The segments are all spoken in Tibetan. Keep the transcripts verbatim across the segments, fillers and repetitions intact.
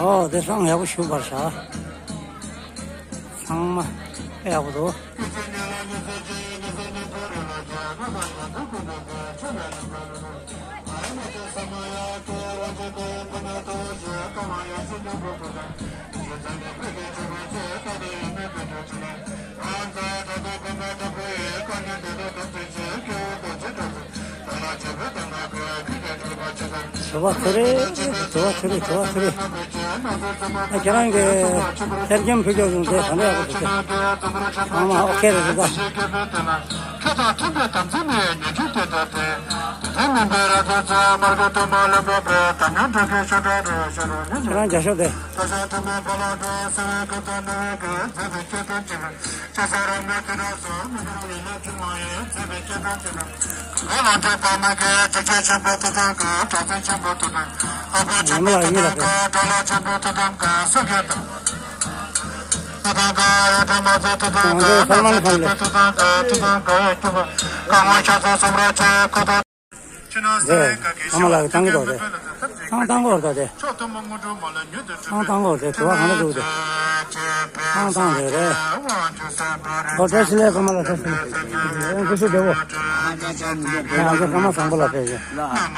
ཨོ་དེ་སང་ཡག་པོ་ཞུ་བར་བྱ། ཚང་མ་ཡག་པོ་འདུག་དྲི་བ་ཚོ་རེད། དྲི་བ་ཚོ་རེད། དྲི་བ་ཚོ་རེད། ཨ་ཁྱེད་རང་གི་གསེར་སྐྱེམས་ཕུལ་སྐྱོར་ཡོང་དུས་ག་འདྲ་ཡག་པོ་འདུག་ཚང་མ་ཨོ་ཁེ་རེད་འདུག་ག་ཁྱེད་རང་རྒྱ་ཤོག་དེ། ཉི་མ་ལགས་ཡིན་ལགས། ང་ཚོ་ས་མ་ལ་ཁམས་ལས། རེད། ཨ་མ་ལགས་ཀྱིས་བཏང་གི་འདུག་རེད། ཨང་བཏང་གོ་རེད་དེ། ཨང་བཏང་གོ་རེད་དེ། དྲི་བ་གང་ལ་འདུག་དེ། ཨང་བཏང་རེད་རེད། ཨོ་བཀྲ་ཤིས་བདེ་ལེགས། ཀརྨ་ལགས་བཀྲ་ཤིས་བདེ་ལེགས། ཨ་ཀརྨ་བཟང་པོ་ལགས་ཕེབས་ཤིང་།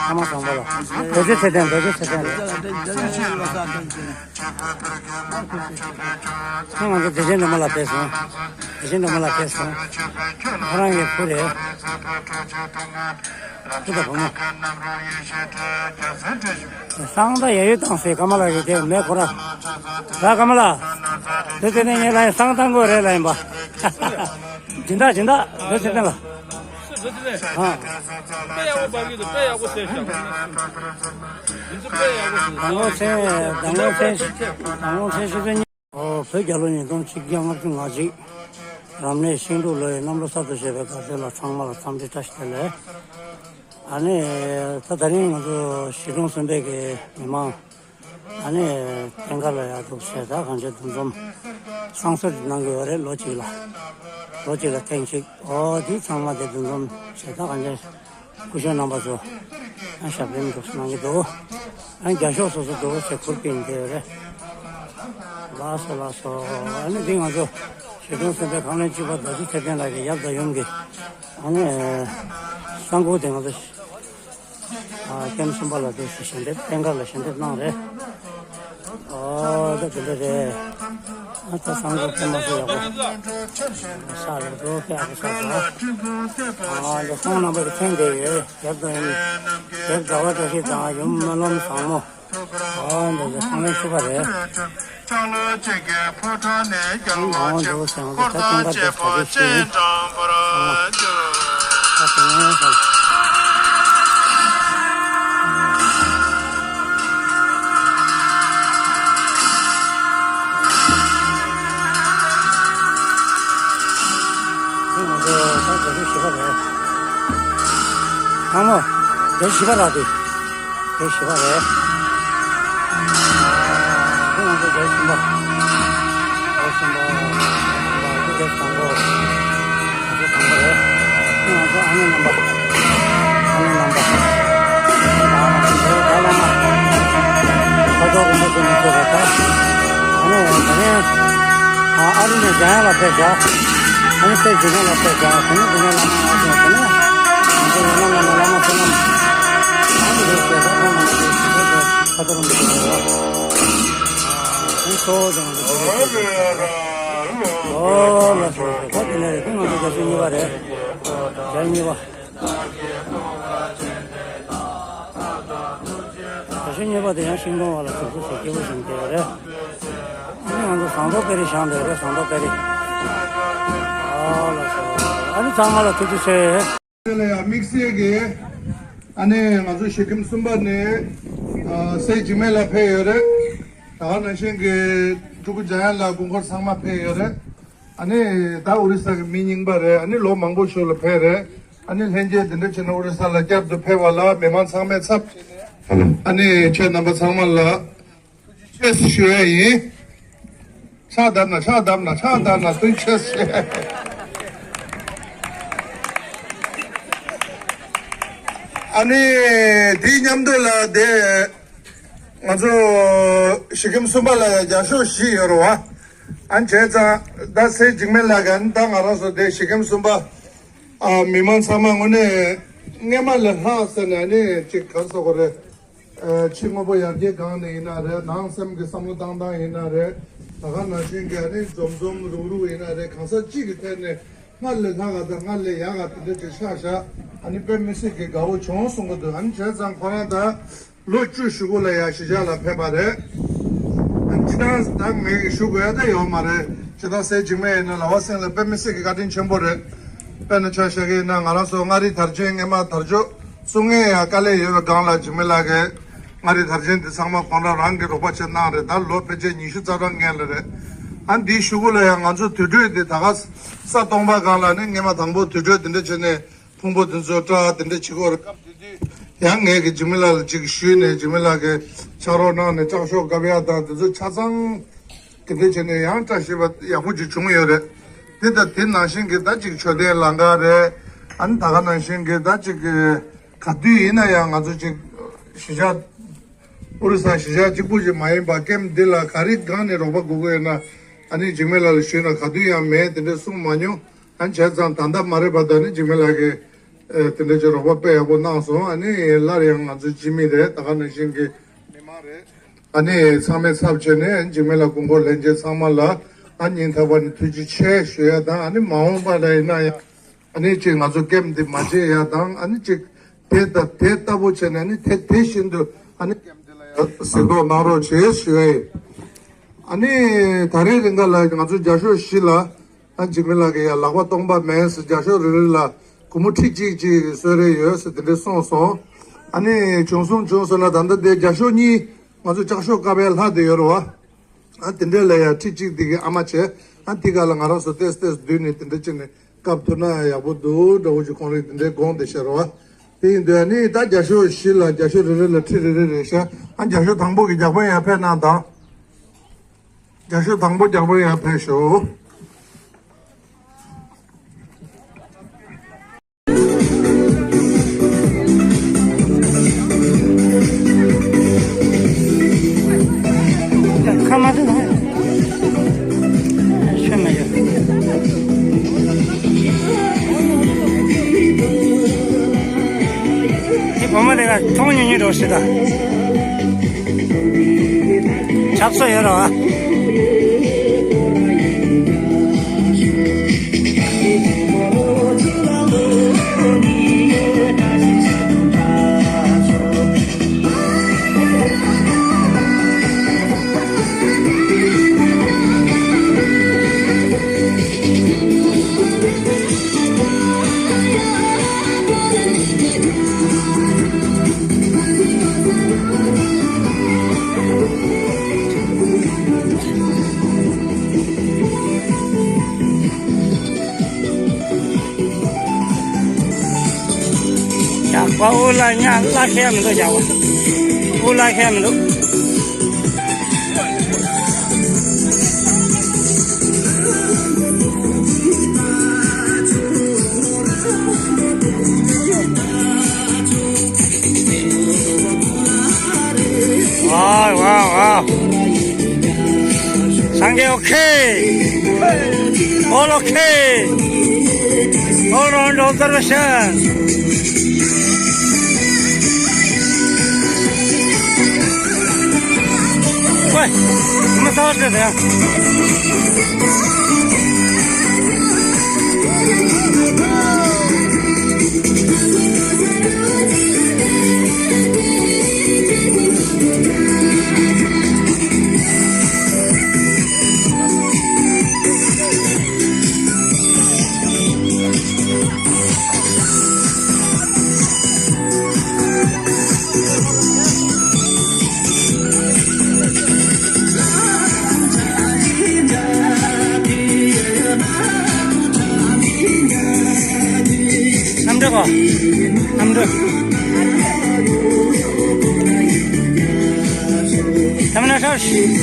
ཀརྨ་བཟང་པོ་ལགས། རྡོ་རྗེ་ཚེ་བརྟན། རྡོ་རྗེ་ཚེ་བརྟན། ཁྱེད་ང་ཚོ་བདེ་ཆེན་སྒྲོལ་མ་ལགས་ཕེབས་སོང་། བདེ་ཆེན་སྒྲོལ་མ་ལགས་ཕེབས་སོང་། ཁོ་རང་གི་བུ་རེད། བུ་དང་བུ་མོ། སང་ད་ཡ་ཡོད་བཏང་སའི་ཀརྨ་ལགས་ཀྱི་དེ་མེད་ཁོ་ར། ར་ཀརྨ་ལགས། དེ་ཚེ་ནས་ངས་ལ་ཡིན་སང་བཏང་དགོས་རེད་ལ་ཡིན་པ། སྦྱིན་བདག་སྦྱིན་བདག་རྡོ་རྗེ་ཚེ་བརྟན་ལགས། ཨ། དཔེ་ཡག་པོ་འབབ་ཀྱི་འདུག་དཔེ་ཡག་པོ་ཟེར་ཤག་མི་ཚོ་དཔེ་ཡག་པོ་ཟེར། མདང་དགོང་མཚན། མདང་དགོང་མཚན། མདང་དགོང་མཚན་ཆུ་ཚོད་གཉིས། ཨོ་བོད་རྒྱལ་ལོ་ཉིས་སྟོང་ཆིག་བརྒྱ་ལྔ་བཅུ་ང་གཅིག་རབ་གནས་ཤིང་འབྲུག་ལོའི་གནམ་ལོ་གསར་དུ་བཞད་པའི་དགའ་སྟོན་ལ་ཚང་མ་ལ་འཚམས་འདྲི་བཀྲ་ཤིས་བདེ་ལེགས། ཨ་ནི་ད་དེ་རིང་ང་ཚོ་གཞིས་གྲོང་གསུམ་པའི་གི་མི་མང་ཨ་ནི་བསྟན་སྒར་ལ་ཡར་འདུག་བྱས། ད་གང་ཅི་འདུ་འཛོམས་བསང་གསོལ་གནང་གི་ཡོད་རེད། ལོ་གཅིག་ལ་ལོ་གཅིག་ལ་ཐེངས་གཅིག་ཨོ་དེ་ཚང་མ་དེ་འདུ་འཛོམས་བྱས། ད་གང་ཅི། སྐུ་ཞབས་རྣམ་པ་ཚོ་ཨ་ཞབས་རིམ་འདུག་གནང་གི་འདུག་ཨ་རྒྱ་ཤོག་སོ་སོ་འདུག་ཟེར་ཁུར་པིན་དེ་རེད། ལགས་སོ་ལགས་སོ། ཨ་ནི་འདི་ང་ཚོ་གཞིས་གྲོང་གསུམ་པའི་ཁང་ལེན་གཅིག་པ་རྡོ་རྗེ་ཚེ་བརྟན་ལགས་ཀྱི་ཡབ་དང་ཡུམ་གྱི་ཨ་ནི་བསང་ཁུག་དེ་ང་ཚོ་ཨ་ཀེམ་གསུམ་པ་ལ་དེ་ཞལ་འདེབས། བསྟན་སྒར་ལ་ཞལ་འདེབས་གནང་རེད། ཨོ་ད་དེ་འདྲ་རེད། ཨ་ད་བསང་ཁུག་ཕེབས་མ་སོང་ཡག་པོ། ས་རེད་འགྲོ་ཕེབས་ཨ་ཁུ་ས་ས། ཨ་འདི་ཁོང་རྣམ་པ་གི་མཚན་དེ་ཡོད། ཡབ་དང་ཡུམ། ཡབ་ཟླ་བ་བཀྲ་ཤིས་དང་ཡུམ་སྨོན་ལམ་བཟང་མོ། ཨོ་འདི་ཚོ་ཁོང་ལ་ཞུ་བ་རེད། ཨོ་འདི་ཚོ་ཟེར་བ་ད་ཐེངས་ཀ་དེ་ད་དེ་ཤེས་ཡིན། ཨ་ད་དེ་ངས་ཟེར། ང་ཚོ་ད་དེ་ཤེས་པ་རེད། ཨ་མོ། དེ་ཤེས་པ་རེད་དེ། དེ་ཞིག་པ་རེད། དེ་ང་ཚོ་རྒྱལ་གསུམ་པ། རྒྱལ་གསུམ་པ། རྒྱལ་གསུམ་པ། རྒྱལ་གསུམ་པ་རེད། དེ་ང་ཚོ་ཨ་ནེ་རྣམ་པ། ཨ་ནེ་རྣམ་པ། དེ་ད་ལ་མ། ཁ་དོག་རིན་པོ་ཆེ་མི་ཚོ་རེད་ད། ཨ་ནེ་ད་ནས། ཨ་རི་ནས་འཇམ་དབྱངས་ལགས་ཕེབས་བཞག་ཨ་ནི་སྲས་འཇིགས་མེད་ལགས་ཕེབས་བཞག་དེ་ནས་དེ་ནས་བླ་མ་ང་ཚོ་དེ་ནས་ང་ཚོ་ཡོད་ན་བླ་མ་བླ་མ་བསོད་ནམས། ཨ་ནི་རེད་ཟེར་ད་ཁོང་ང་ཚོ་ཁ་ཐོར་མི་ཐོར་བ། ཨ་ནི་གཙོ་བོ་དེ་ང་ཚོ་དེ་རེད་ཟེར་ད། ཨོ་ལགས་སོ་ལགས་སོ། ད་དེ་ནས་རེད། དེ་ང་ཚོ་རྒྱལ་སྲིད་གཉིས་པ་རེད། རྒྱལ་གཉིས་པ། རྒྱལ་སྲིད་གཉིས་པ་དེ་ཡང་ཤིང་སྡོང་བ་ལ་གྲུབ་ཚུལ་ཟེར་སྐྱེས་བུ་ཞིག་དེ་རེད། ཨ་ནི་ང་ཚོ་ཟངས་མདོག་དཔལ་རི་བཞེངས་བསྡད་རེད། ཟངས་མདོག་དཔལ་རི། ཨ་ལགས་སོ། ཨ་ནི་ཚང་མ་ལ་ཐུགས་རྗེ་ཆེ། དེ་ལ་ཡང་དམིགས་བསལ་གྱི་ཨ་ནི་ང་ཚོ་གཞིས་ཁྱིམ་གསུམ་པ་ནས་ཨ་སྲས་འཇིགས་མེད་ལགས་ཕེབས་ཡོད་རེད། ད་ག་ནང་བཞིན་གྱི་ཕྲུ་གུ་འཇམ་དབྱངས་ལགས་སྐུ་འཁོར་ཚང་མ་ཕེབས་ཡོད་རེད། ཨ་ནི་ད་ཨོ་རི་ས་གི་མི་རྙིང་པ་རེད། ཨ་ནི་ལོ་མང་པོ་ཞིག་ལ་ཕེབས་རེད། ཨ་ནི་ལྷན་རྒྱས་འདི་འདྲ་བྱས་ནས་ཨོ་རི་ས་ལ་བསྐྱར་དུ་ཕེབས་པ་ལ་མི་མང་ཚང་མའི་ཚབ་བྱས་ནས་ཨ་ནི་ཁྱེད་རྣམ་པ་ཚང་མ་ལ་ཐུགས་རྗེ་ཆེ་ཞུ་ཡ་ཡིན། ཕྱག་བརྡབས་ན་ཕྱག་བརྡབས་ན་ཕྱག་བརྡབས་ན་ཐུགས་རྗེ་ཆེ། ཨ་ནི་དེའི་མཉམ་དུ་ལ་དེ་ང་ཚོ་གཞིས་ཁྱིམ་གསུམ་པ་ལ་ཡང་རྒྱ་ཤོག་བཞི་ཡོད་རེད་བ། ཨ་ནི་བྱས་ཙང་ད་སྲས་འཇིགས་མེད་ལགས་ཀྱིས་ད་ང་རང་ཚོ་དེ་གཞིས་ཁྱིམ་གསུམ་པ་ཨ་མི་མང་ཚང་མ་དངོས་གནས་སྔས་མ་ལས་ལྷག་ཟེར་ནས་ཨ་ནི་ཅིག་གང་ཟེར་དགོས་རེད། ཕྱི་དངོས་པོ་ཡར་རྒྱས་སྒང་ནས་ཡིན་ན་རེད། ནང་སེམས་ཀྱི་བསམ་བློ་བཏང་སྟངས་ཡིན་ན་རེད། ད་ག་ནང་བཞིན་གྱི་ཨ་ནི་འཛོམས་འཛོམས་རུག་རུག་ཡིན་ན་རེད། གང་ཟག་གཅིག་གི་ཐད་ནས་སྔར་ལས་ལྷག་ག་དང་སྔར་ལས་ཡག་ག་དེ་འདྲ་ཅིག་ཆགས་ཤག་ཨ་ནི་དཔེ་མི་སྲིད་ཀྱི་དགའ་བོ་བྱུང་གསུང་གི་འདུག་ཨ་ནི་བྱས་ཙང་ཁོ་རང་ད་ལོ་བཅུ་གཞུག་གུ་ལ་ཡ་གཞིས་ཆགས་ལ་ཕེབས་པ་རེད། ཨ་ནི་སྤྱིར་བཏང་ད་ངས་ཞུ་དགོས་ཡ་ད་ཡོད་མ་རེད། སྤྱིར་བཏང་སྲས་འཇིགས་མེད་ཡིན་ན་ལ་བ་སེང་ལ་དཔེ་མི་སྲིད་ཀྱི་བཀའ་དྲིན་ཆེན་པོ་རེད། དཔེར་ན་ཆ་བཞག་གི་ཡིན་ན་ང་རང་ཚོ་མངའ་རིས་དར་ཆེན་སྔས་མ་དར་ལྕོག་བཙུགས་མཁན་ཡང་དཀའ་ལས་ཡོད་པའི་སྒང་ལ་འཇིགས་མེད་ལགས་ཀྱིས་མངའ་རིས་དར་ཆེན་འདི་ཚང་མ་ཁོང་རང་རང་གི་རོགས་པ་བྱས་གནང་རེད། ད་ལོ་ཕལ་ཆེར་ཉི་ཤུ་རྩ་གྲངས་སྔོན་ལ་རེད། ཨ་འདིའི་གཞུག་གུ་ལ་ཡང་ང་ཚོ་དུར་ཁྲོད་འདི་ད་ག་ས་སྟོང་པ་སྒང་ལ་ནི་སྔས་མ་དང་པོ་དུར་ཁྲོད་འདི་འདྲ་བྱས་ནས་ཕུང་པོ་འདི་ཚོ་སྐྲག་འདི་འདྲ་བྱེད་ཀྱི་ཡོད་རེད། སྐབས་དེ་དུས་ཡང་ངས་ཀྱི་འཇིགས་མེད་ལགས་ལ་ཅིག་ཞུས་ནས་འཇིགས་མེད་ལགས་ཀྱིས་ཕྱག་རོགས་གནང་ནས་ལྕགས་ཤོག་བཀབ་ཡག་དང་འདི་ཚོ་ཆ་ཚང་། དེ་འདྲ་བྱས་ནས་ཡང་བཀྲ་ཤིས་པ་ཡག་པོ་ཅིག་བྱུང་ཡོད་རེད། དེ་ད་དེ་ནང་བཞིན་གྱི་ད་ཅིག་མཆོད་རྟེན་ལང་ཀ་རེད། ཨ་ནི་ད་ག་ནང་བཞིན་གྱི་ད་ཅིག་ག་དུས་ཡིན་ན་ཡང་ང་ཚོ་ཅིག་གཞིས་ཆགས་ཨོ་རི་ས་གཞིས་ཆགས་གཅིག་པུ་ཅིག་མ་ཡིན་པ་ཀེམ་འདི་ལ་ག་རེ་སྒང་ནས་རོགས་པ་དགོས་ཀྱི་ཡོད་ན་ཨ་ནི་འཇིགས་མེད་ལགས་ལ་ཞུས་ན་ག་དུས་ཡང་མེད་དེ་འདྲ་གསུངས་མ་མྱོང་། ཨ་ནི་བྱས་ཙང་ད་ལྟ་མ་རེད་པ། ད་ནི་འཇིགས་མེད་ལགས་ཀྱིས་དེ་འདྲ་ཅིག་རོགས་པ་དཔེ་ཡག་པོ་གནང་སོང་། ཨ་ནི་སླར་ཡང་ང་ཚོ་སྤྱི་མི་རེད། ད་ག་ནང་བཞིན་གྱི་མི་མང་རེད། ཨ་ནི་ཚང་མའི་ཚབ་བྱས་ནས་འཇིགས་མེད་ལགས་དགོངས་སྐོར་ལེན་མཁན་ཚང་མ་ལ་ཨ་སྙིང་ཐག་པ་ནས་ཐུགས་རྗེ་ཆེ་ཞུ་ཡ་དང་། ཨ་ནི་མ་འོངས་པ་ལ་ཡིན་ན་ཡང་ཨ་ནི་ཅིག་ང་ཚོ་ཀེམ་འདི་མ་བརྗེད་ཡ་དང་། ཨ་ནི་ཅིག་དེ་ལྟ་དེ་ལྟ་བུ་བྱས་ནས་ཨ་ནི་དེ་དེ་བཞིན་དུ་ཨ་ནི་ཀེམ་འདི་ལ་ཡང་གཟིགས་རྟོག་གནང་རོགས་བྱེད་ཞུ་ཡ་ཡིན། ཨ་ནི་ད་རེས་རིང་ག་ལ་ང་ཚོ་རྒྱ་ཤོག་བཞི་ལ་ཨ་འཇིགས་མེད་ལགས་ཀྱིས་ཡ་ལག་པ་སྟོང་པ་མེད་ཟེར། རྒྱ་ཤོག་རེ་རེ་ལ་སྒོར་མོ་ཁྲི་གཅིག་ཅིག་གསོལ་རས་ཡོད་ཟེར་དེ་འདྲ་གསུངས་སོང་། ཨ་ནི་བྱུང་སོང་བྱུང་སོང་ན་ད་ལྟ་དེ་རྒྱ་ཤོག་གཉིས་ང་ཚོ་ལྕགས་ཤོག་བཀབ་པའི་ལྷ་དེ་ཡོད་རེད་བ། ཨ་དེ་འདྲ་ལ་ཡ་ཁྲི་གཅིག་དེ་གི་ཨ་མ་བྱས། ཨ་དེ་ག་ལ་ང་རང་ཚོ་ཏེས་ཏེས་བསྡུས་ནས་དེ་འདྲ་བྱས་ནས་བཀབ་ཐུབ་ན་ཡག་པོ་འདུག་འདྲ་བོ་ཅིག་ཁོང་རང་དེ་འདྲའི་དགོངས་བསྡད་ཤག་རེད་བ། དེ་ཡིན་དུས་ཨ་ནི་ད་རྒྱ་ཤོག་བཞི་ལ་རྒྱ་ཤོག་རེ་རེ་ལ་ཁྲི་རེ་རེ་རེད་ཤག་ཨ་རྒྱ་ཤོག་དང་པོ་གི་རྒྱག་དཔོན་ཡར་ཕེབས་གནང་དང་། རྒྱ་ཤོག་དང་པོ་རྒྱག་པར་ཡར་ཕེབས་ཤོག་ཁ་མ་ཐུག་ན་ཤོད་མ་ཡོད། དེ་བུ་མོ་དེ་ག་མཐོང་ཉུང་ཉུང་འགྲོ་ཞིག་ད། ཆབ་སྲོལ་ཡོད་རེད་བ། ཡག་པ་དབུ་ལ་ཉག་བླ་ཁེལ་མི་འདུག་ཡག་པ་དབུ་བླ་ཁེལ་མི་འདུག་ཝའོ་ཝའོ་ཝའོ། སངས་རྒྱས། Okay. All okay. All round observation. ཝེ། མི་ཚ་བ་ཟེར་ཡ། གནམ་གྲུ་གོ། གནམ་གྲུ། ཐ་མ་ན་ཧྲ།